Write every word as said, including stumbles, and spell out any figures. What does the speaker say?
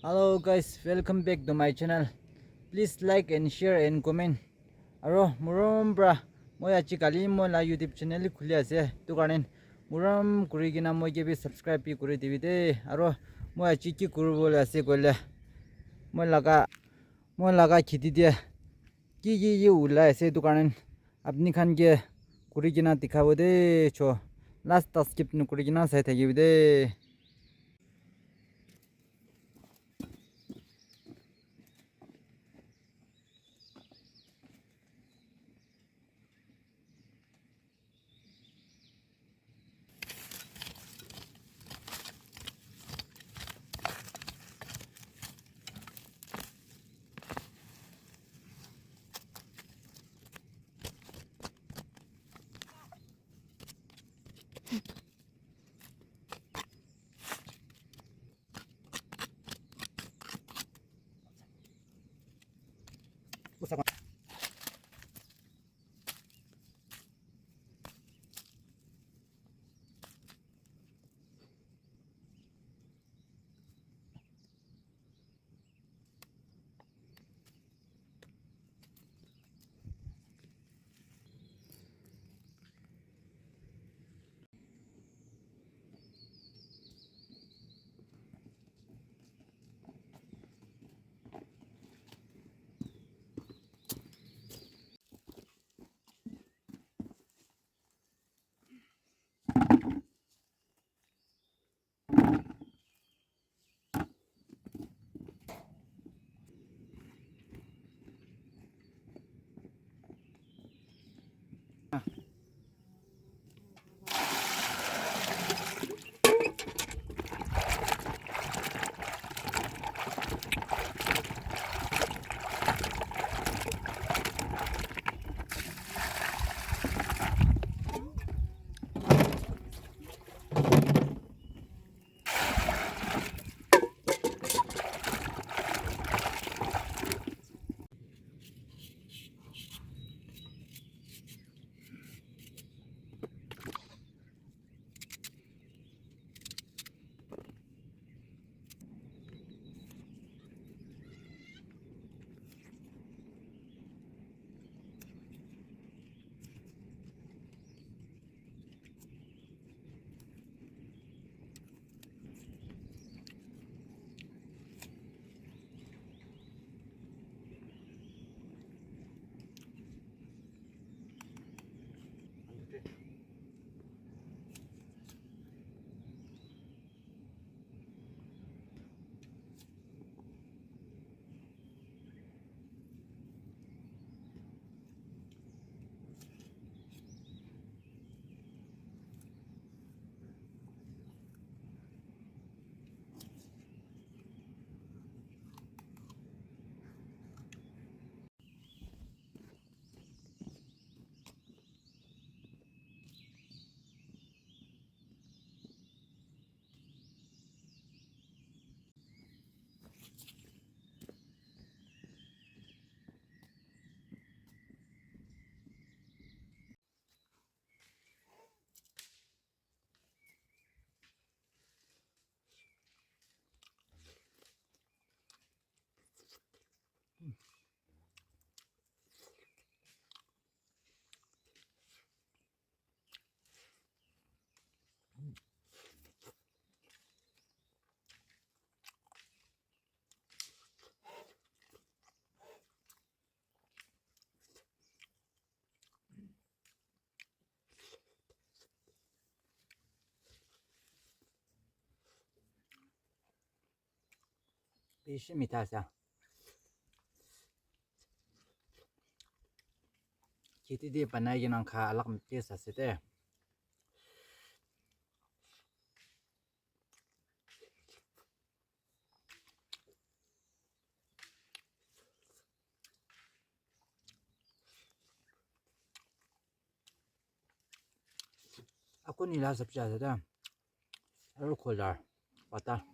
Hello guys, welcome back to my channel. Please like and share and comment. Aro morom pra moi aji kali moi la YouTube channel khuli ase. Tu karne morom kuri kena moi ke bi subscribe bi kuri dibi de. Aro moi aji ki kuri bole ase koile moi laga moi laga kheti de ki ki ye ulai ase. Tu karne apni khan ke kuri kena dikhabo de cho. Last ta skip nokuri kena sai thakibi de. Bishi mitha ase. Kheti te banai kena kha alak taste ase de. Ako nila sabji ase de. Aru khola pata.